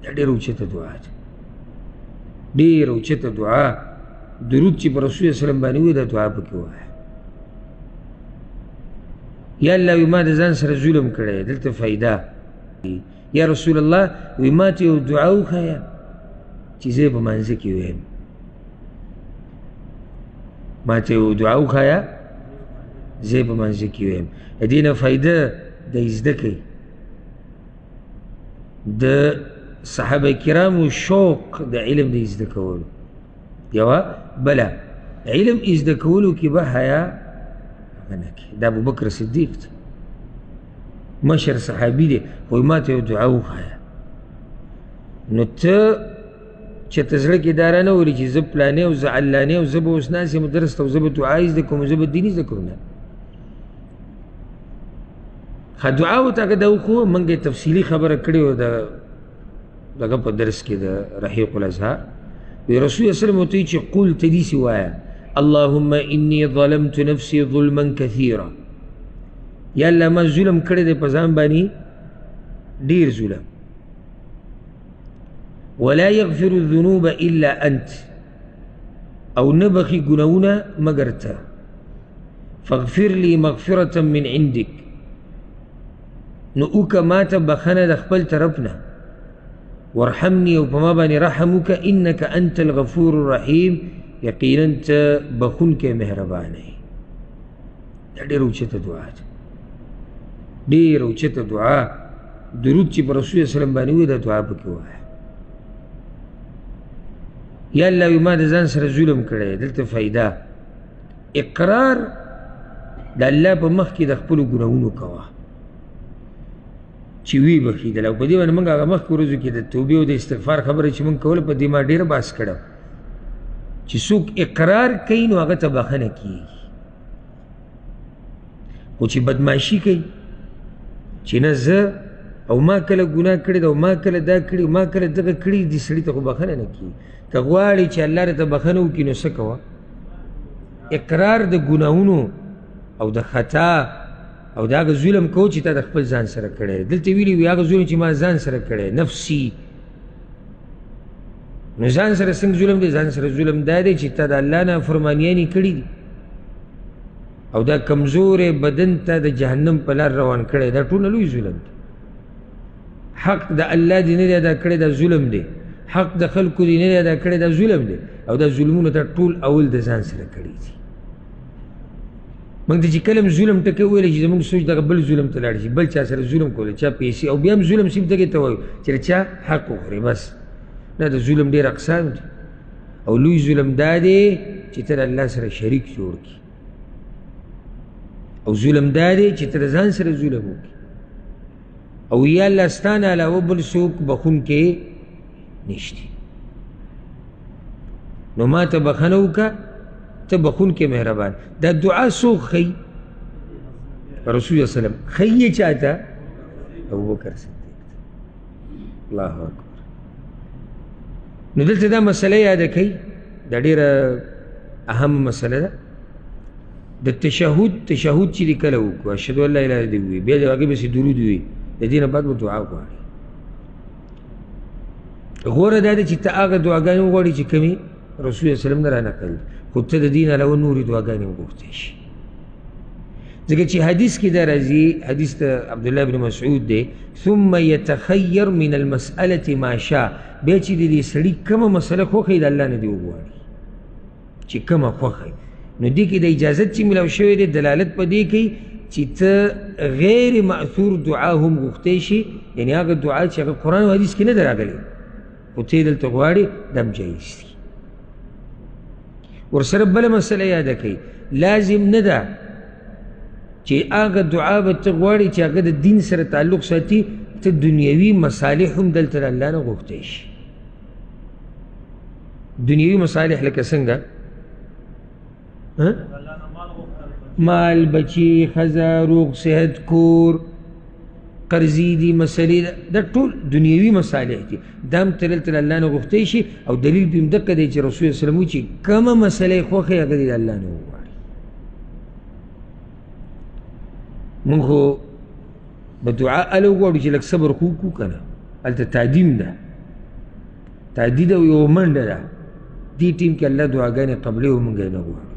دا ډېره اوچته دعا ده، ډېره اوچته دعا. درود چې پر رسول الله باندې ووایي دا دعا پکې ووایه. یا الله وی ما د ځان سره ظلم کړی، دلته فایده. یا رسول الله وی ما ته یو دعا وښیه چې زه یې په مانځه کې ویم. ما ته یو دعا وښیه زه یې په مانځه کې ویم. د دې نه فایده د زده کوي د صحابه کرامو شوق د علم د زده کولو. یوه بله علم زده کولو کې به حیا هغه نه کوي. دا ابوبکر صدیق دی، مشر صحابي دی، خو ما ته یو دعا وښیه. نو ته چې ته زړه کې دا رانه ولي چې زه پلانې او زه علانې او زه به اوس ناست یم درس ته او زه به دعا زده کوم، زه به دیني زده کوم، نه. ښه دعا ورته هغه دا وکړو. موږ یې تفصیلي خبره کړې وه د دغه په درس کې د رحیق الازهار. وی رسول الله صلی الله علیه وسلم ورته وایي چې قل، ته داسې وایه اللهم انی ظلمت نفسي ظلما کثیرا. یا الله ما ظلم کړی دی په ځان باندې ډېر ظلم. ولا یغفر الذنوب الا انت، او نه بخي ګناهونه مګر ته. فاغفر لي مغفرة من عندك، نو وکړه ما ته بخښنه د خپل طرف نه. وارحمني، او په ما باندې رحم وکړه، انک انت الغفور الرحیم، یقینا ته بخښونکی مهربان یې. دا ډېره اوچته دعا ده، ډېره اوچته دعا. درود چې پر رسول الله صلی الله علیه وسلم باندې ووایي دا دعا پکې ووایه. یا الله وی ما د ځان سره ظلم کړی. دلته فایده اقرار د الله په مخ کې د خپلو ګناهونو کوه چې وی بخښي. او په دې باندې موږ هغه مخکې ورځو کې د توبې او د استغفار خبره چې موږ کوله په دې ما ډېره بحث کړی چې څوک اقرار کوي نو هغه ته بخښنه کېږي، خو چې بدماشي کوي چې نه زه او ما کله ګناه کړې ده او ما کله دا کړي ما کله دغه کړي، دې سړي ته خو بخښنه نه کېږي. که غواړې چې الله درته بخښنه وکړي نو څه کوه؟ اقرار د ګناهونو او د خطا او د هغه ظلم کوه چې تا د خپل ځان سره کړی. دلته ویلي وي هغه ظلم چې ما ځان سره کړی، نفسي. نو ځان سره څنګه ظلم دی؟ ځان سره ظلم دا دی چې تا د الله نافرمانیانې کړي دي او دا کمزوری بدن ته د جهنم په لار روان کړی، دا ټول لوی ظلم دی. حق د الله دی نه دی ادا کړی، دا ظلم دی. حق د خلکو دی نه دی ادا کړی، دا ظلم دی. او دا ظلمونه ته ټول اول د ځان سره کړي دي. موږ ته چې کله هم ظلم ټکی وویل چې زموږ سوچ دغه بل ظلم ته لاړ شي، بل چا سره ظلم کولی، چا پیسې، او بیا هم ظلم صرف دغې ته وایو چې د چا حق وخورې بس. نه، د ظلم ډېر اقسام دي، او لوی ظلم دا دی چې ته د الله سره شریک جوړ کړي، او ظلم دا دی چې ته د ځان سره ظلم وکړي، او یا الله ستا نه علاوه بل څوک بخښونکی نشته. نو ما ته بخښنه وکړه، ته بخښونکی مهربان. دا دعا څوک ښیي؟ رسول الله صلی الله علیه وسلم ښیي یې چا ته؟ ابوبکر صدیق ته. الله اکبر. نو دلته دا مسله یاده کړئ، دا ډېره اهم مسله ده. د تشهد، تشهد چې دې کله وکړو اشهد ان لا اله الا الله ووایي، بیا د هغې پسې درود ووایي، د دې نه بعد به دعا غواړي. غوره دا ده چې ته هغه دعاګانې وغواړې چې کومې رسول الله وسلم نه را نقل دي، خو ته د دې نه علاوه نورې دعاګانې هم غوښتی شي. ځکه چې حدیث کې دا راځي، حدیث د عبدالله بن مسعود دی، ثم یتخیر من المسألة ما شاء، بیا چې د دې سړي کومه مسله خوښه وي د الله نه دې وغواړي چې کومه خوښه وي. نو دې کې د اجازت چې میلاو شوی دی دلالت په دې کوي چې ته غیر مأثور دعا هم غوښتی شي، یعنې هغه دعا چې هغه قرآن او حدیث کې نه ده راغلې خو ته یې دلته غواړې، دا هم جایز دي. ورسره بله مسله یاده کړئ، لازم نه ده چې هغه دعا به ته غواړې چې هغه د دین سره تعلق ساتي، ته دنیوي مصالح هم دلته د الله نه غوښتی شي. دنیوي مصالح لکه څنګه؟ مال، بچي، ښځه، روغ صحت، کور، قرضې دي، مسلې، دا ټول دنیوي مصالح دي. دا هم ته دلته د الله نه غوښتی شي. او دلیل پرې هم دقه دی چې رسول الله صلی الله علیه وسلم وایي چې کومه مسله یې خوښه هغه دې د الله نه وغواړي. موږ خو به دعا هله وغواړو چې لږ صبر خو وکړو که نه، هلته تعدیم ده. تهدید او یوه منډه ده. دې ټیم کې الله دعاګانې قبلوي او موږ یې نه غواړو.